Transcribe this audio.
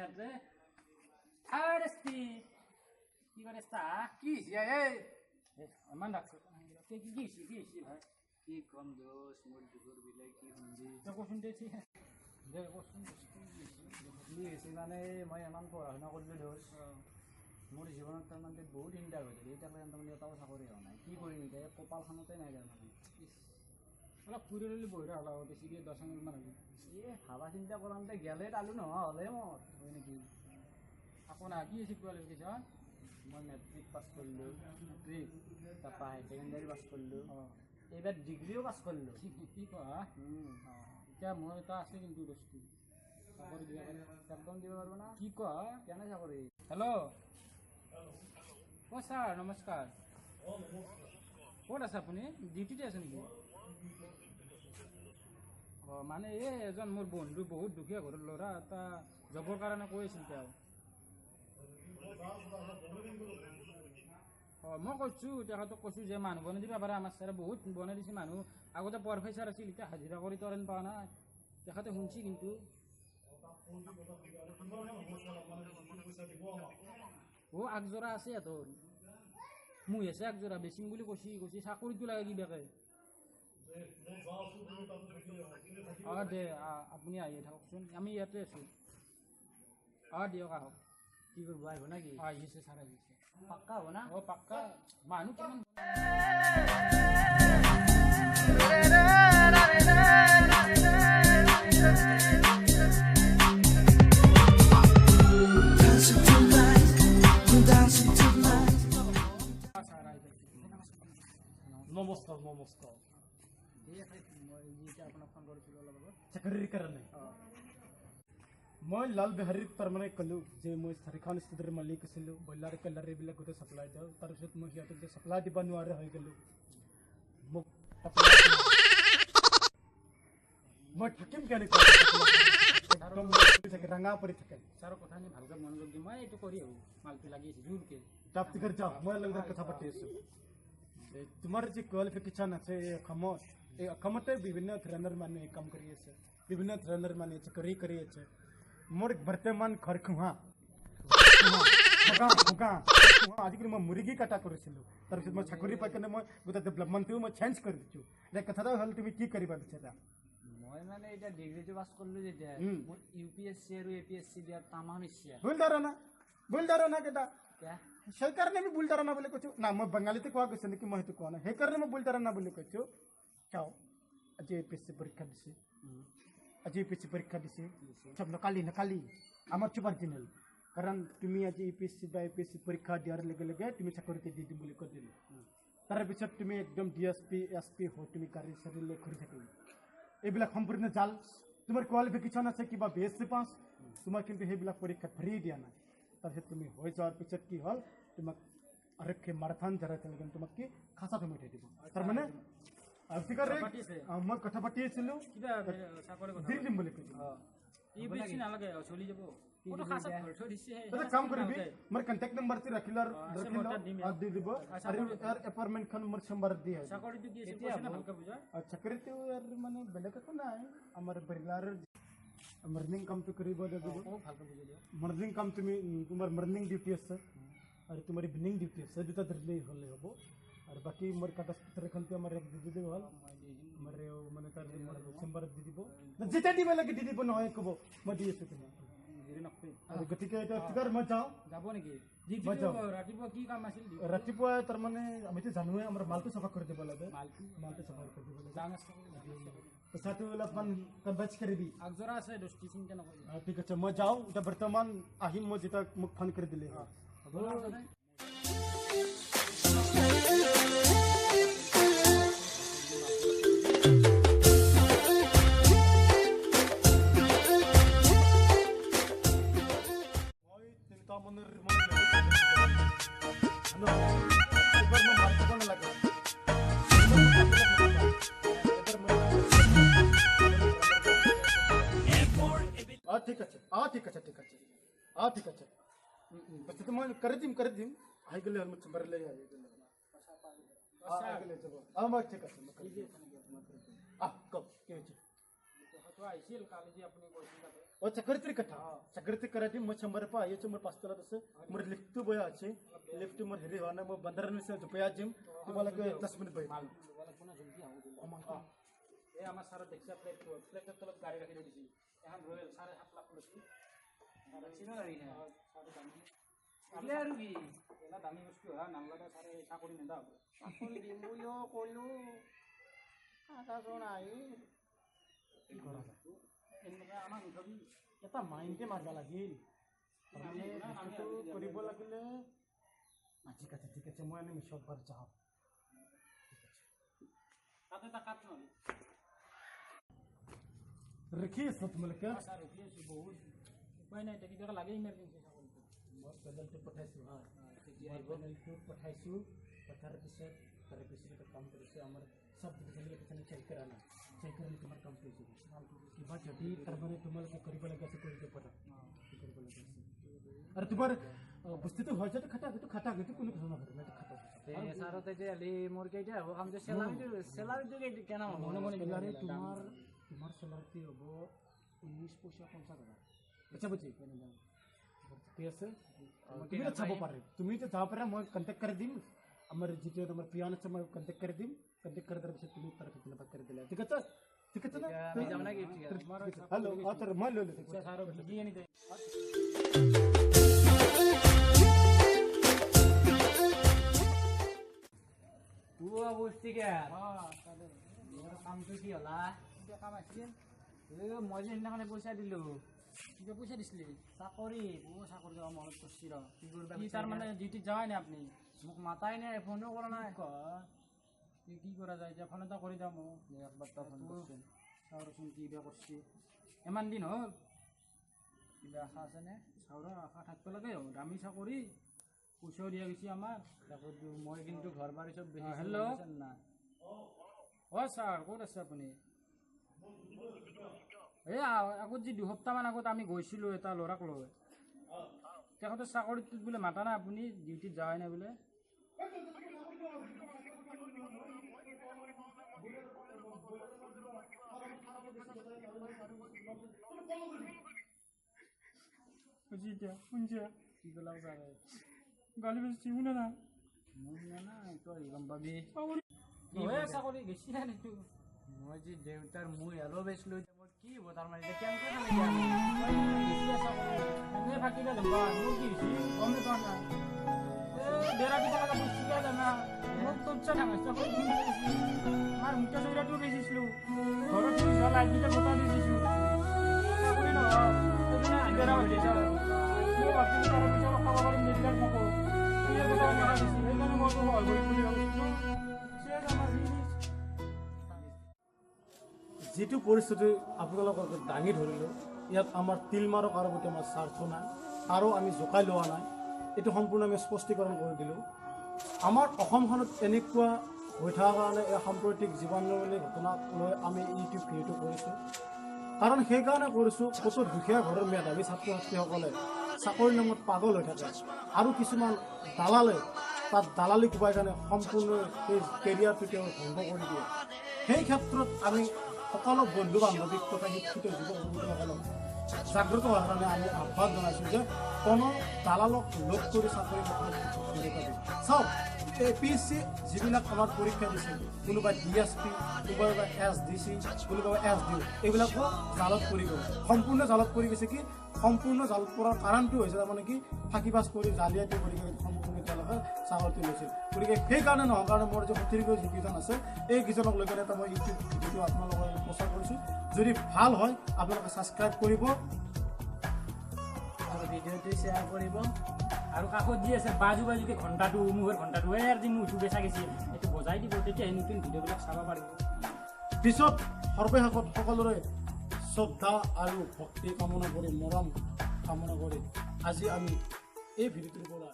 ইয়াতে আৰে কি কৰে কি ইমান ডাকছো কি কি হৈছে কি হৈছে ভাই কি কম দোষ মোৰ দুখৰ বিলাই কি শুনবি কচোন দে দে কচোন কি হৈছে মানে মই ইমান পঢ়া শুনা কৰিলোঁ দোষ মোৰ জীৱনত তাৰমানে বহুত চিন্তা হৈ থাকে এতিয়া তাৰমানে এটাও চাকৰি হোৱা নাই কি কৰিম এতিয়া কপালখনতে নাই তাৰমানে অলপ ফুৰি ল'লি বহিৰা হ'লে বেছিকৈ 10 আঙুলমান হ'লে এই ভাবা চিন্তা কৰাওঁতে গেলে তালো নোহোৱা হ'লে মোৰ হয় নেকি আকৌ না কি হৈছে কোৱালিফিকেশ্যন মই মেট্ৰিক পাছ কৰিলোঁ মেট্ৰিক তাৰপৰা হায়াৰ ছেকেণ্ডেৰী পাছ কৰিলোঁ এইবাৰ ডিগ্ৰীও পাছ কৰিলোঁ কি কোৱা এতিয়া মোৰ এটা আছে কিন্তু দোস্তি চাকৰি দিব পাৰিম একদম দিব পাৰিব না কি কোৱা কেনে চাকৰি হেল্ল' অ' ছাৰ নমস্কাৰ ক'ত আছে আপুনি ডিউটিতে আছে নেকি অঁ মানে এই এজন মোৰ বন্ধু বহুত দুখীয়া ঘৰৰ ল'ৰা এটা জবৰ কাৰণে কৈ আছিল তেওঁ অঁ মই কৈছোঁ তেখেতক কৈছোঁ যে মানুহ বনাই দিব পাৰে আমাৰ ছাৰে বহুত বনাই দিছে মানুহ আগতে প্ৰফেচাৰ আছিল এতিয়া হাজিৰা কৰি তৰেণ পোৱা নাই তেখেতে শুনছি কিন্তু অ' আগজোৰা আছে সিহঁতৰ মোৰ আছে আগজোৰা বেচিম বুলি কৈছি কৈছি চাকৰিটো লাগে কিবাকে অঁ দে আপুনি আহিয়ে থাককচোন আমি ইয়াতে আছোঁ অঁ দিয়ক আহক কি কৰিব আহিব নেকি আহিছে ছাৰ আহিছে পাক্কা হ'ব না অঁ পাক্কা মানুহ কিমান নমস্কাৰ নমস্কাৰ মই যেতিয়া আপোনাক ফোন কৰিছিলোঁ অলপ আগত চাকৰিৰ কাৰণে মই লাল বিহাৰীক তাৰমানে ক'লোঁ যে মই 4খন ষ্টেটৰ মালিক আছিলোঁ ব্ৰইলাৰ কেলাৰ এইবিলাক গোটেই ছাপ্লাই দিওঁ তাৰপিছত মই সিহঁতক যে ছাপ্লাই দিব নোৱাৰে হৈ গ'লোঁ মোক মই থাকিম কেনেকৈ একদম ৰাঙা পৰি থাকে ছাৰৰ কথাখিনি ভালকৈ মনোযোগ দি মই এইটো কৰি আহোঁ মালটো লাগি আছে জোৰকৈ তাপ যাওঁ মই লগত কথা পাতি আছোঁ তোমাৰ যি কোৱালিফিকেশ্যন আছে এই অসমত এই অসমতে বিভিন্ন ধৰণৰ মানুহে কাম কৰি আছে বিভিন্ন ধৰণৰ মানুহে চাকৰি কৰি আছে মোৰ বৰ্তমান ঘৰ খোহা আজিকালি মই মুৰ্গী কটা কৰিছিলোঁ তাৰপিছত মই চাকৰি পাই কেনে মই গোটেই ডেভেলপমেণ্টটো মই চেঞ্জ কৰি দিছোঁ এতিয়া কথাটো হ'ল তুমি কি কৰিবা বিচাৰা মই মানে এতিয়া ডিগ্ৰীটো পাছ কৰিলোঁ যেতিয়া মোৰ ইউ পি এছ চি আৰু এ পি এছ চি দিয়াৰ তামাম ইচ্ছা ভুল ধাৰণা ভুল ধাৰণা কেইটা সেইকাৰণে আমি ভুল ধাৰণা বুলি কৈছোঁ না মই বাঙালীতে কোৱা গৈছে নেকি মই সেইটো কোৱা নাই সেইকাৰণে মই ভুল ধাৰণা বুলি কৈছোঁ চাওঁ আজি এ পি এছ চি পৰীক্ষা দিছে আজি ইউ পি এছ চি পৰীক্ষা দিছে চব নকালি নকালি আমাৰ চব অৰিজিনেল কাৰণ তুমি আজি ইউ পি এছ চি বা এ পি এছ চি পৰীক্ষা দিয়াৰ লগে লগে তুমি চাকৰিতে দি দিম বুলি কৈ দিলে তাৰপিছত তুমি একদম D S P S P হৈ তুমি গাড়ী চাড়ী লৈ ঘূৰি থাকিবা এইবিলাক সম্পূৰ্ণ জাল তোমাৰ কোৱালিফিকেশ্যন আছে কিবা বি এছ চি পাছ তোমাৰ কিন্তু সেইবিলাক পৰীক্ষাত ফ্ৰী দিয়া নাই তাৰপিছত তুমি হৈ যোৱাৰ পিছত কি হ'ল তোমাক আৰক্ষী মাৰাথান জৰাই তেওঁলোকে তোমাক কি খাঁচাত সোমাই থৈ দিব তাৰমানে মই কথা পাতি আছিলোঁ দি দিম বুলি কৈছোঁ কাম কৰিবি মোৰ কণ্টেক্ট নম্বৰটো ৰাখি দি দিব আৰু ইয়াৰ এপইণ্টমেণ্টখন মোৰ চেম্বাৰত দি আহিব চাকৰিটো ইয়াৰ মানে বেলেগ একো নাই আমাৰ ব্ৰইলাৰৰ মৰ্ণিং কামটো কৰিব লাগিব মৰ্ণিং কাম তুমি তোমাৰ মৰ্ণিং ডিউটি আছে আৰু তোমাৰ ইভিনিং ডিউটি আছে দুটা ধৰিলেই হ'লে হ'ব আৰু বাকী মোৰ কাগজ পত্ৰখনটো আমাৰ এক দি দিব হ'ল মোৰ মানে তাৰ চেম্বাৰত দি দিব যেতিয়া দিব লাগে দি দিব নহয় ক'ব মই দি আছোঁ তোমাক আৰু গতিকে এতিয়া মই যাওঁ যাব নেকি ৰাতিপুৱা কি কাম আছিল ৰাতিপুৱা তাৰমানে আমিতো জানোৱে আমাৰ মালটো চাফা কৰি দিব লাগে মালটো চাফা কৰি দিব লাগে পইচাটো অলপমান কনভাৰ্ট কৰিবি আগজোৰা আছে দোস্তি চিন্তা নকৰিবি ঠিক আছে মই যাওঁ এতিয়া বৰ্তমান আহিম মই যেতিয়া মোক ফোন কৰি দিলে হ'ব ঠিক আছে ঠিক আছে ঠিক আছে ঠিক আছে বস্তুটো মই কৰি দিম কৰি দিম আহি গ'লে হ'ল মোৰ চেম্বাৰলৈ আহি গ'লে মই ঠিক আছে কওক কি হৈছে অ চাকৰিটোৰ কথা, চাকৰিটো কৰাই দিম। মই চেম্বাৰৰ পৰা আহি আছোঁ, মোৰ পাঁচতলাত আছে, মোৰ লিফ্টটো বয়া আছে, লিফ্টটো মোৰ হেৰি হোৱা নাই, মই বান্দাৰৰ নিচিনা জঁপিয়াই যাম। তোমালোকে 10 মিনিট বহি। এই আমাৰ ছাৰৰ দেখছা, ফ্লেটৰ তলত গাড়ী ৰাখি থৈ দিছে এখন ৰয়েল, 7.5 লাখ লৈছে। আৰু কি এলা দামী বস্তু হা, নাংলাদা ছাৰে চাকৰি নেদা হ'ব। চাকৰি দিম বুলিও ক'লো, আশাচোন আহিল। কি কৰা যায়? এনেকুৱা আমাক নুঠবি। এটা মাইণ্ডে মাৰিব লাগিল, তাৰমানে বস্তুটো কৰিব লাগিলে। ঠিক আছে, ঠিক আছে, মই আমি মিছত বাৰ যাওঁ। তাতে এটা কাট নহ'লে। ৰখি আছা তোমালোকে? ছাৰ, ৰখি আছোঁ, বহুত উপায় নাই এতিয়া, কিবা লাগে ইমাৰ্জেঞ্চি চাকৰিটো। মই পেনেলটো পঠাইছোঁ। হা, মই পেনেলটো পঠাইছোঁ। পঠাৰ পিছত তাৰে পিছত এটা কাম কৰিছে, আমাৰ চাব ডিভিশ্যন এখানে চেক কৰা নাই, চেক কৰিলে তোমাৰ কামটো হৈ যাব। কিবা যদি তাৰমানে তোমালোকে কৰিব লগা আছে, কৰিব পাৰা, কি কৰিব লগা আছে। আৰু তোমাৰ বস্তুটো হৈ যায়, খাটাক, সেইটো খাটাক, সেইটো কোনো কথা নকৰে, সেইটো খাটাক। ছাৰতে যে আলি মোৰ কেইটা হ'ব কামটো? চেলাৰীটো কেনে হ'ব? চেলাৰী তোমাৰ চেলাৰীটো হ'ব 19 পইচা 50 হাজাৰ। আচ্ছা, বুজি ঠিক আছে। তুমি যাব পাৰে, তুমি যাব পাৰা, মই কণ্টেক্ট কৰি দিম। আমাৰ যিটো তোমাৰ পিয়ন আছে, মই কণ্টেক্ট কৰি দিম। কণ্টেক্ট কৰি দিয়াৰ পিছত তুমি তাৰ কেনেকুৱা কৰি দিলা। ঠিক আছে, ঠিক আছে না? আমি যাম নেকি? হেল্ল', অঁ ছাৰ, মই লৈ লৈছোঁ। ছাৰ, বিজি আনি দে। বস্তিকে কামটো কি হলা? কাম আছিল। এ মই যে সেইদিনাখনে পইচা দিলো। কিবা পইচা দিছিলি? চাকৰি। অ, চাকৰি যাব মনত পৰছি ৰ। কি কৰবা? কি তাৰমানে ডিউটিত যাৱাই নাই আপুনি? মোক মাতাই নাই, ফোনো কৰা নাই। কি কৰা যায় এতিয়া? ফোন এটা কৰি যাওঁ মই। একবাৰ তই ফোন কৰচোন। চাওঁচোন কি বা কৰছি, ইমান দিন হ'ল। কিবা আশা আছেনে? চাউৰ আশা থাকিব লাগে, দামী চাকৰি, পইচাও দিয়া গৈছে আমাৰ। তাকো মই কিন্তু ঘৰ বাৰী চব বেছি। হেল্ল', অ ছাৰ, ক'ত আছে আপুনি? এই আগত যি 2 সপ্তাহমান আগত আমি গৈছিলোঁ এটা ল'ৰাক লৈ, তেখেতৰ চাকৰিটোত বোলে মাতা নাই, আপুনি ডিউটিত যোৱাই নাই বোলে। এতিয়া শুনছে? কি ক'লা ছাৰে? গালি বেছি শুনা না? মই শুনা নাই, তই গম পাবি। চাকৰি গেছি না এইটো। মই যি দেউতাৰ মই আৰু বেচলো, মোৰ কি হ'ব তাৰমানে এতিয়া? কেনেকৈ এনে ফাঁকিলে গম মোৰ কি হৈছে গমেই পোৱা নাই। এই বেৰা কেইটা লগা বস্তু কিয় জানা, মোক তৎসা ঠাঙাইছে। আমাৰ মুঠা চৈৰাটোও বেচিছিলোঁ, ঘৰত যোৱা লাইটকেইটা গোটা বেচিছোঁ। চাকৰি নহয়, সেইকাৰণে বেৰা হৈ গৈছে। মই ভাবছিলোঁ তাৰ পিছত খাব পাৰিম, নিদিলাক মোকো সিয়ে গোটা দেখা দিছিল, সেইকাৰণে মই সহায় কৰিম বুলি ভাবিছিলোঁ। আমাৰ যিটো পৰিস্থিতি আপোনালোকক দাঙি ধৰিলোঁ, ইয়াত আমাৰ তিল মাৰো কাৰো প্ৰতি আমাৰ স্বাৰ্থ নাই আৰু আমি জোকাই লোৱা নাই। এইটো সম্পূৰ্ণ আমি স্পষ্টীকৰণ কৰি দিলোঁ। আমাৰ অসমখনত এনেকুৱা হৈ থকাৰ কাৰণে এই সাম্প্ৰতিক জীৱনমূলী ঘটনাক লৈ আমি ইউটিউব ভিডিঅ'টো কৰিছোঁ। কাৰণ সেইকাৰণে কৰিছোঁ, কতো দুখীয়া ঘৰৰ মেধাৱী ছাত্ৰ ছাত্ৰীসকলে চাকৰিৰ নামত পাগল হৈ থাকে আৰু কিছুমান দালালে তাত দালালি কোবাই কাৰণে সম্পূৰ্ণ সেই কেৰিয়াৰটো তেওঁ ধ্বংস কৰি দিয়ে। সেই ক্ষেত্ৰত আমি সকলো বন্ধু বান্ধৱীক তথা শিক্ষিত যুৱক যুৱতীসকলক জাগ্ৰত হোৱাৰ কাৰণে আমি আহ্বান জনাইছোঁ যে কোনো দালালক লগ কৰি চাকৰি নিদিব। চাওক, এ পি এছ চি যিবিলাক আমাৰ পৰীক্ষা দিছে, কোনোবা ডি এছ পি, কোনোবা এছ ডি চি, কোনোবা এছ ডি অ', এইবিলাকো জালত পৰি গ'ল, সম্পূৰ্ণ জালত পৰি গৈছে। কি সম্পূৰ্ণ জালত পৰাৰ কাৰণটো হৈছে তাৰমানে কি ফাঁকি বাজ কৰি জালিয়াতি কৰি সম্পূৰ্ণ তেওঁলোকে চাকৰিটো লৈছিল। গতিকে সেইকাৰণে নহয় কাৰণে মোৰ যে সতীৰ্থ যিকেইজন আছে, এইকেইজনক লৈ কেনে এটা মই ইউটিউব ভিডিঅ'টো আপোনালোকৰ প্ৰচাৰ কৰিছোঁ। যদি ভাল হয়, আপোনালোকে ছাবস্ক্ৰাইব কৰিব আৰু ভিডিঅ'টো শ্বেয়াৰ কৰিব। আৰু কাষত যি আছে বাজু বাজুকে ঘণ্টাটো, মুখৰ ঘণ্টাটো, এই আৰু যি মুখটো বেচা গৈছে, সেইটো বজাই দিব, তেতিয়াহে নতুন ভিডিঅ'বিলাক চাব পাৰিব। পিছত সৰ্বশেষত সকলোৰে শ্ৰদ্ধা আৰু ভক্তি কামনা কৰি, মৰম কামনা কৰি আজি আমি এই ভিডিঅ'টোৰ পৰা